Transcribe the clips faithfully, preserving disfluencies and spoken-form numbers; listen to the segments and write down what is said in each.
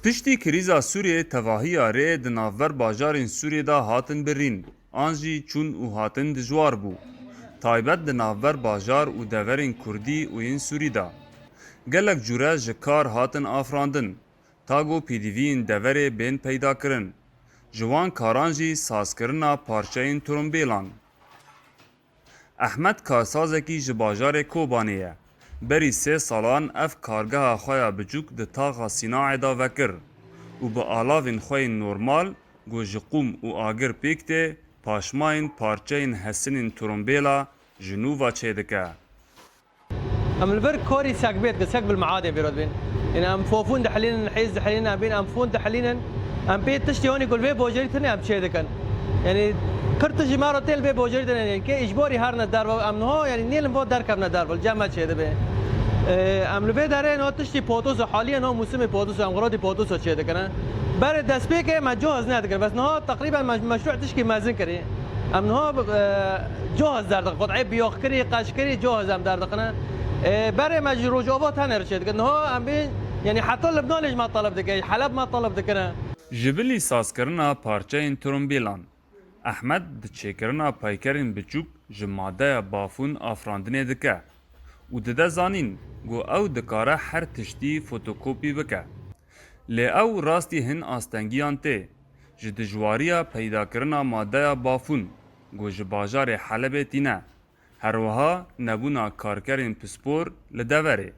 Piştî krîza Sûriyê tevahiya rê di navber bajarên Sûriyê de hatin birîn, an jî çûn û hatin dijwar bû. Taybet di navber bajar û deverên Kurdî û yên Sûrî de. Gelek cûre ji kar hatin afirandin, ta ku pêdiviyên deverê bên peydakirin. Ji wan karan jî sazkirina parçeyên tirimbêlan. Ehmed karsazekî ji bajarê Kobanê ye. Berî sê salan ev kargeha xwe ya biçûk di taxa Sînaê de vekir û bi alavên xwe yên normal ku ji qûm û agir pêk tê, paşmayên parçeyên hesinên tirimbêla ji nû ve çêdike. Em li vir korî sekbêt, ke sek bil meadê bêrot bên. Yanî em fofûn dihilînin, hêz dihilînin, em bên em fûn dihilînin. Em pê tiştê honî ku li vê bojerî tine em çê dikin. Yanî kir tiştî me re tên li vê bojerî tine. Yanî kê îcborî herne derve, em niha yanî nêlin bo derkevne derve, li cem me çê dibe. Ee, em li vê derê niha tiştî potosa, haliyen niha mûsimê potosa, em xirotî potosa çê dikine. Berê destpêkê me cihaz nedikin. Bes niha teqrîben me, meşrû tişkî mezin kirî. Em niha, e, cihaz derdikin. Qut'ê biyoxkirî, qeşkirî cihaz em derdixine. E, berê me ji Rojava tenê re çêdikin. Niha em bên, yanî heta Libnanê ji me talib dike, ji Heleb me talib dikine. Ji bilî sazkirina parçeyên tirimbêlan, Ehmed di çêkirina peykerên biçûk ji madeya bafûn afirandinê dike û dide zanîn ku ew dikare her tiştî fotokopî bike. Lê ew rastî hin astengiyan tê. Ji dijwariya peydakirina madeya bafûn ku ji bajarê Helebê tîne, herwiha nebûna karkerên pispor li deverê.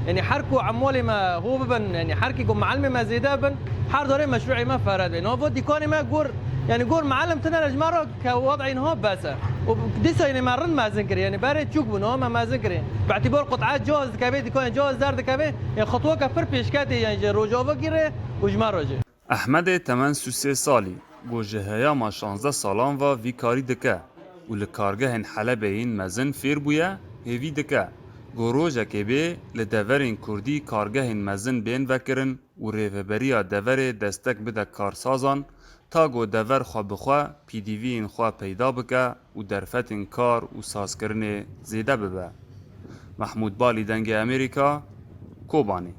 Yanî her ku emwalê me hû bibin, yanî her kî ku meelimê me zêde bin, her darê meşrûê me fere dibe. Nava dîkanê me gor, yanî gor meelim tine re ji me re ke wad'ê niha bes e. Û dîsa yanî me rind mezin kiriye, yanî berê çûk bû, niha me mezin kiriye. Bi îtîbar qut'e cihaz dikeve, dîkanê cihaz derdikeve, yanî xutweke pir pêşketê, yanî ji Rojava gîre û ji me re jî. Ehmedê temen sî û sê salî, ku ji heyama şazdeh salan ve vî karî dike û li kargehên Helebê yên mezin fêr bûye, hêvî dike ku rojekê bê li deverên Kurdî kargehên mezin bên vekirin û rêveberiya deverê destek bide karsazan, ta ku dever xwe bi xwe pîdiviyên xwe peyda bike û derfetên kar û sazkirinê zêde bibe. Mehmûd Balî, Dengê Amerîka, Kobanê.